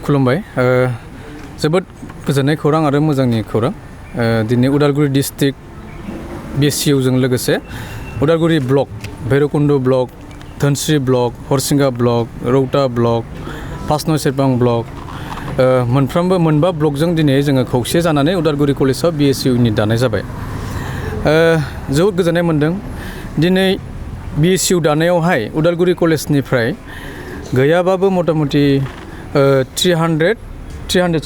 खुलुमबाय जोबोद गोजोननाय खौरां आरो मोजांनि खौरां दिनै उदालगुरि डिस्ट्रिक्ट BSU जों लोगोसे उदालगुरि ब्लक भैरबकुन्द ब्लक धोनस्रि ब्लक हरसिंगा ब्लक रौता ब्लक 5 नं सेरफां ब्लक मोनबा ब्लकजों दिनै जोङो खौसे जानानै उदालगुरि कलेजाव BSU इउनिट दानाय जाबाय जोबोद गोजोननाय मोन्दों दिनै BSU दानायावहाय उदालगुरि कलेजनिफ्राय गैयाबाबो मटामटि 300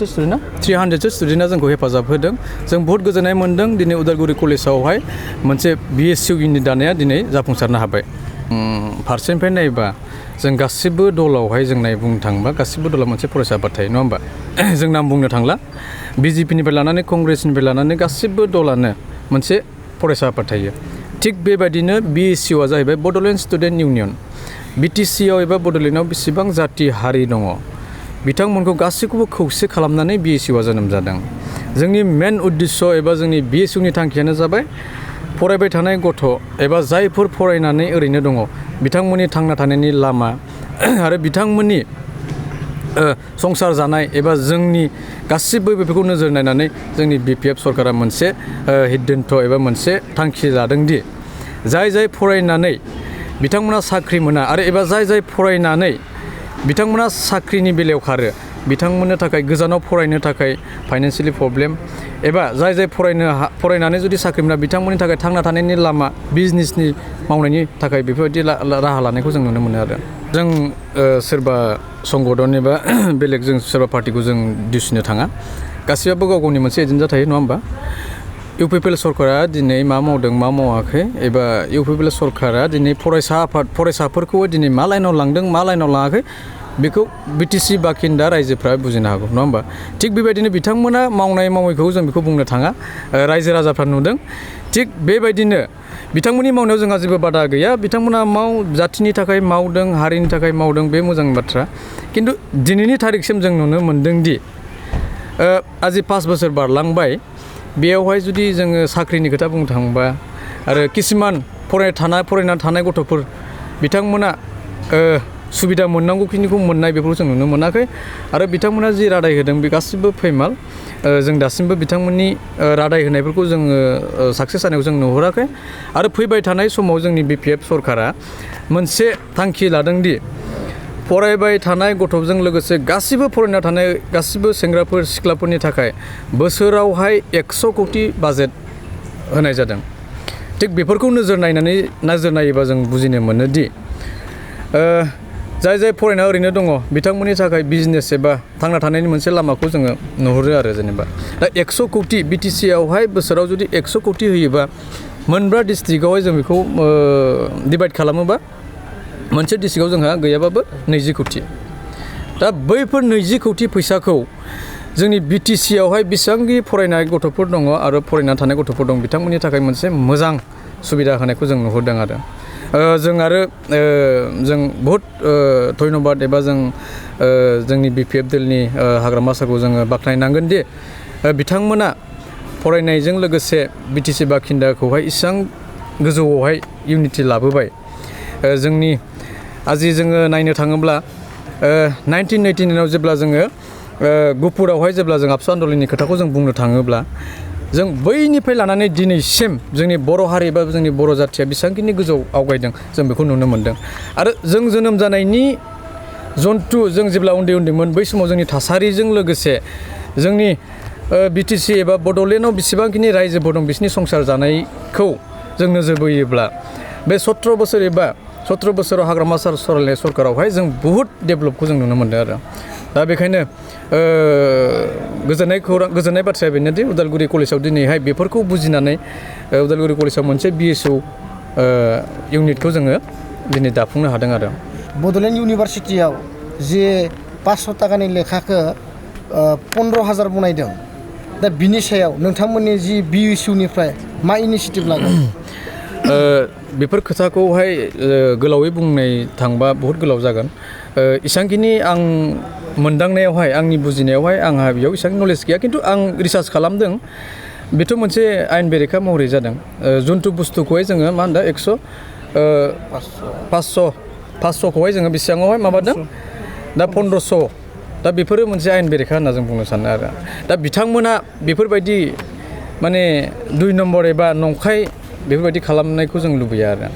स्टुडेन्टआ जोंखौ हेफाजाब होदों जों बहुत गोजोननाय मोन्दों दिनै उदालगुरि कलेजावहाय मोनसे BSU इउनिट दानाया दिनै जाफुंसारनो हाबाय फारसेनिफ्राय नायोबा जों गासिबो दलावहाय जों बुंनो थाङोबा गासिबो दलाव मोनसे फरायसा आफाद थायो नङा होमबा जों नाम बुंनो थांला BJPनिफ्राय लानानै कंग्रेसनिफ्राय लानानै गासिबो दलानो मोनसे फरायसा आफाद थायो थिग बेबायदिनो BSU आ जाहैबाय बड'लेण्ड स्टुडेन्ट इउनियन BTCआव एबा बड'लेण्डआव बेसेबां जाति हारि दङ बिथांमोनखौ गासैखौबो खौसे खालामनानै BSU आ जोनोम जादों जोंनि मेन उद्देश्य एबा जोंनि BSUनि थांखियानो जाबाय फरायबाय थानाय गथ' एबा जायफोर फरायनानै ओरैनो दङ बिथांमोननि थांना थानायनि लामा आरो बिथांमोननि संसार जानाय एबा जोंनि गासिबो बेफोरखौ नोजोर नायनानै जोंनि BPF सरकारा मोनसे सिद्धान्त एबा मोनसे थांखि लादोंदि जाय फरायनानै बिथांमोना साख्रि मोना आरो एबा जाय फरायनानै बिथांमोना साख्रिनि बेलायाव खारो बिथांमोननो थाखाय गोजानाव फरायनो थाखाय फाइनान्सियेलि प्रब्लेम एबा जाय फरायनानै जुदि साख्रि मोना बिथांमोननि थाखाय थांना थानायनि लामा बिजनेसनि मावनायनि थाखाय बेफोरबायदि राहा लानायखौ जों नुनो मोनो आरो जों सोरबा संगठन एबा बेलेग जों सोरबा पार्टिखौ जों दिसिनो थाङा गासिबाबो गाव गावनि मोनसे एजेन्डा थायो नङा होमबा UPPL सरकारा दिनै मा मावदों मा मावाखै एबा UPPL सरकारा दिनै फरायसाफोरखौ दिनै मा लाइनाव लांदों मा लाइनाव लाङाखै बेखौ BTC बाखिन्दा रायजोफ्रा बुजिनो हागौ नङा होमबा थिग बेबायदिनो बिथांमोना मावनाय मावैखौ जों बेखौ बुंनो थाङा रायजो राजाफ्रा नुदों थिग बेबायदिनो बिथांमोननि मावनायाव जोंहा जेबो बादा गैया बिथांमोना जाथिनि थाखाय मावदों हारिनि थाखाय मावदों बे मोजां बाथ्रा खिन्थु दिनैनि थारिखसिम जों नुनो मोन्दोंदि आजि 5 बोसोर बारलांबाय बेयावहाय जुदि जोङो साख्रिनि खोथा बुंनो थाङोबा आरो किसुमान फरायना थानाय गथ'फोर बिथांमोना सुबिदा मोननांगौखिनिखौ मोननाय बेफोरखौ जों नुनो मोनाखै आरो बिथांमोना जि रादाय होदों बे गासिबो फैमाल जों दासिमबो बिथांमोननि रादाय होनायफोरखौ जोङो साक्सेस जानायखौ जों नुहुराखै आरो फैबाय थानाय समाव जोंनि BPF सरकारा मोनसे थांखि लादोंदि फरायबाय थानाय गथ'जों लोगोसे गासिबो फरायना थानाय गासिबो सेंग्राफोर सिख्लाफोरनि थाखाय बोसोरावहाय 100 कोटि बाजेट होनाय जादों थिग बेफोरखौ नोजोर नायोबा जों बुजिनो मोनोदि जाय फरायना ओरैनो दङ बिथांमोननि थाखाय बिजनेस एबा थांना थानायनि मोनसे लामाखौ जोङो नुहुरो आरो जेनेबा दा 100 कोटि BTCआवहाय बोसोराव जुदि 100 कोटि होयोबा मोनब्रा डिस्ट्रिक्टआवहाय जों बेखौ डिभाइड खालामोबा मोनसे डिस्ट्रिक्टआव जोंहा गैयाबाबो 20 कोटि दा बैफोर 20 कोटि फैसाखौ जोंनि BTCआवहाय बेसेबांखि फरायनाय गथ'फोर दङ आरो फरायना थानाय गथ'फोर दं बिथांमोननि थाखाय मोनसे मोजां सुबिदा होनायखौ जों नुहुरदों आरो जों बहुत धन्यबाद एबा जोंनि BPF दलनि हाग्रामा सारखौ जोङो बाख्नायनांगोन दि बिथांमोना फरायनायजों लोगोसे BTC बाखिन्दाखौहाय इसां गोजौआवहाय इउनिटि लाबोबाय जोंनि आजि जोङो नायनो थाङोब्ला 1989आव जेब्ला जोङो गुफुरावहाय जेब्ला जों आबसु आन्दलननि खोथाखौ जों बुंनो थाङोब्ला जों बैनिफ्राय लानानै दिनैसिम जोंनि बर' हारि एबा जोंनि बर' जाथिया बेसेबांखिनि गोजौ आवगायदों जों बेखौ नुनो मोन्दों आरो जों जोनोम जानायनि जन्थु जों जेब्ला उन्दैमोन बै समाव जोंनि थासारिजों लोगोसे जोंनि BTC एबा बड'लेण्डआव बेसेबांखिनि रायजोफोर दं बिसोरनि संसार जानायखौ जों नोजोर बोयोब्ला बे 17 बोसोराव हाग्रामा सारलायनाय सरकारावहाय जों बुहुत डेभेलपखौ जों नुनो मोन्दों आरो दा बेखायनो गोजोननाय बाथ्राया बेनोदि उदालगुरि कलेजाव दिनैहाय बेफोरखौ बुजिनानै उदालगुरि कलेजाव मोनसे BSU इउनिटखौ जोङो दिनै दाफुंनो हादों आरो बड'लेण्ड इउनिभारसिटियाव जे 500 थाखानि लेखाखौ 15,000 बनायदों दा बिनि सायाव नोंथांमोननि जि BSUनिफ्राय मा इनिशिएटिभ लागोन बेफोर खोथाखौहाय गोलावै बुंनाय थांबा बहुत गोलाव जागोन इसांखिनि आं मोनदांनायावहाय आंनि बुजिनायावहाय आंहा बेयाव इसां नलेज गैया खिन्थु आं रिसार्च खालामदों बेथ' मोनसे आयेन बेरेखा महरै जादों जुन्थु बुस्थुखौहाय जोङो मा होनदों 500 500खौहाय जोङो बेसेबाङावहाय माबादों दा 1500 दा बेफोरो मोनसे आयेन बेरेखा होनना जों बुंनो सानो आरो दा बिथांमोना बेफोरबायदि माने 2 नम्बर एबा नंखाय बेफोरबायदि खालामनायखौ जों लुबैया आरो